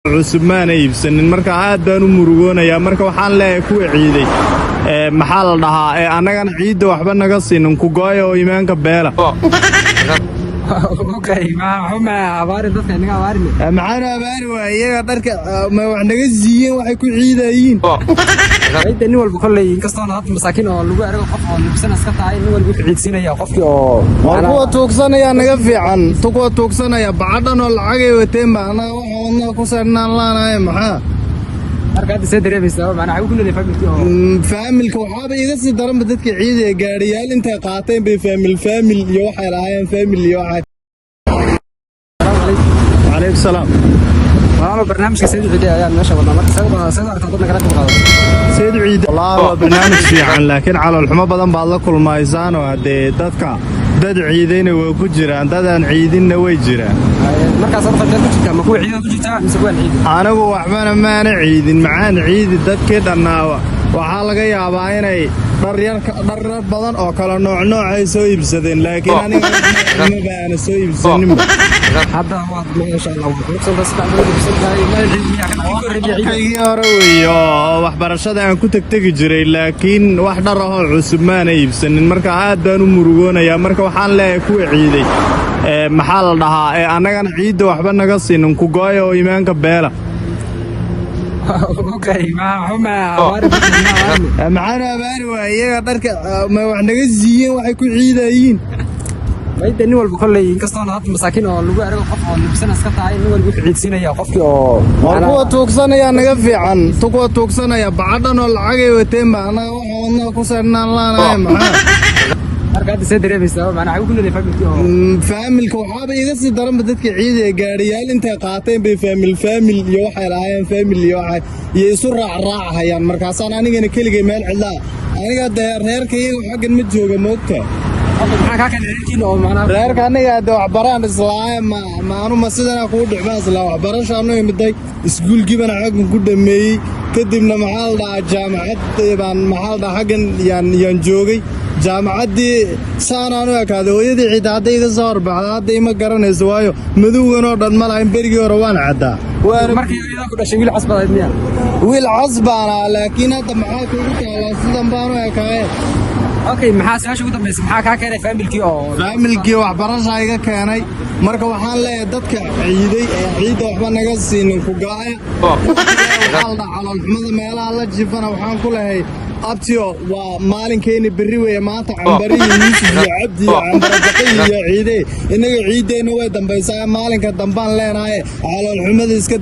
Cusub maana iibsanin, marka aad baan u murugoonayaa. Marka waxaan leeyahay kuwa ciiday ee maxaa la dhahaa ee annagana ciidda waxba naga siinin, ku gooya oo iimaanka beela. Okay, ma abaarin dadka inaga abaarin. Maxaan abaari waay? Iyaga dharka ma wax naga siiyeen waxay ku ciidayiin? Ciidda nin walba kolley, inkastoo hadda masaakiin oo lagu arago qof oo nubsan iska tahay, nin walba wuxuu ciidsiinaya qofkii oo War kuwa tuugsanaya naga fiican, kuwa tuugsanaya bacadhan oo lacagay wateen ba, annaga waxa wadnaha ku saarnaan laanahay maxaa? Marka hadda see dareemaysaa? Macnaa waxay ku leeyahay familkii oo Familka waxaaba iga sii daranba dadka ciidaya gaadhiyaal intay qaateen bay family family iyo waxay lahaayeen family iyo waxay. Calaykum salaam. Walaalo, barnaamijka Sayid Ciide ayaan meesha wadnaa. Marka seed aragtaa dadna kala qayb qaado? Sayid Ciid, wallaahi waa barnaamij fiican, laakiin caloolxumo badan baad la kulmaysaan oo haddee dadka dad ciidayna way ku jiraan, dadaan ciidinna way jiraan. Markaas aad qaybteed ku jirtaa? Ma kuwa ciidan ku jirtaa mise kuwaan ciidin? Anigu waxbana maana ciidin. Maxaan ciidi? Dadkii dhannaawa waxaa laga yaabaa inay dhar yar, dhar yar badan oo kala nooc nooc ay soo iibsadeen, laakiin aniga maba aana soo iibsaninba. Hadda waad, maasha Allah, quruxsanta, si fiican baad u labsan tahay. Ma ciid miyaa kan kii horreeyay ciidan? Kaygii hore weeye oo waxbarashada aan ku tegtegi jiray, laakiin wax dhar ahoo cusub maana iibsanin. Marka aad baan u murugoonayaa. Marka waxaan leeyahay kuwa ciiday ee maxaa la dhahaa ee annagana ciidda waxba naga siinin, ku gooya oo iimaanka beela. Okay, ma abaarin dadka inaga abaarin. Maxaan abaari waay? Iyaga dharka ma wax naga siiyeen waxay ku ciidayiin? Ciidda nin walba kolley, inkastoo hadda masaakiin oo lagu arago qof oo nubsan iska tahay, nin walba wuxuu ciidsiinaya qofkii oo War kuwa tuugsanaya naga fiican, kuwa tuugsanaya bacadhan oo lacagay wateen ba, annaga waxa wadnaha ku saarnaan laanahay maxaa? Marka hadda see dareemaysaa? Macnaa waxay ku leeyahay familkii oo Familka waxaaba iga sii daranba dadka ciidaya gaadhiyaal intay qaateen bay family family iyo waxay lahaayeen family iyo waxay iyo isu raacraacahayaan. Markaasaan anigana keligay meel cidlaa. Aniga dee reerka iyaga xaggan ma jooga, moogta. Maxaa kaa keenay reerkiina oo macnaa? Reerka aniga de waxbaraan islaaye ma anu ma sidana kugu dhicma islaa. Waxbarashaanu imiday, iskuulkiibana xaggan ku dhameeyey. Kadibna maxaa la dhahaa, jaamacad baan, maxaa la dhahaa, xaggan yaan joogay. Jaamacaddii saanaan u ekaaday. Hooyadii xitaa hadday iga soo horbaxda hadda ima garanayso, waayo madowgan oo dhan ma lahayn. Berigii hore waan caddaa, waana Markii hooyadaa ku dhashay wiil cas baad ahayd miya? Wiil cas baan ahaa, laakiin hadda maxaa kugu taalaa? Sidan baan u ekaaye. Okay, maxaa su-aasha ugu dambaysa? Maxaa kaa keenay familkii oo? Familkii waxbarasha iga keenay. Marka waxaan leeyahay dadka ciiday ee ciidda waxba naga siinin, ku gaaya. Waxaa la dhahaa caloolxumada meelaha la jifana waxaan ku lehay, abtiyo, waa maalinkeeni berri weeye. Maanta Cambari iyo Yuusuf iyo Cabdi iyo Cambarajaqi iyo ciide, innaga ciiddeenna way dambaysaa. Maalinka dambaan leenahay caloolxumada iska.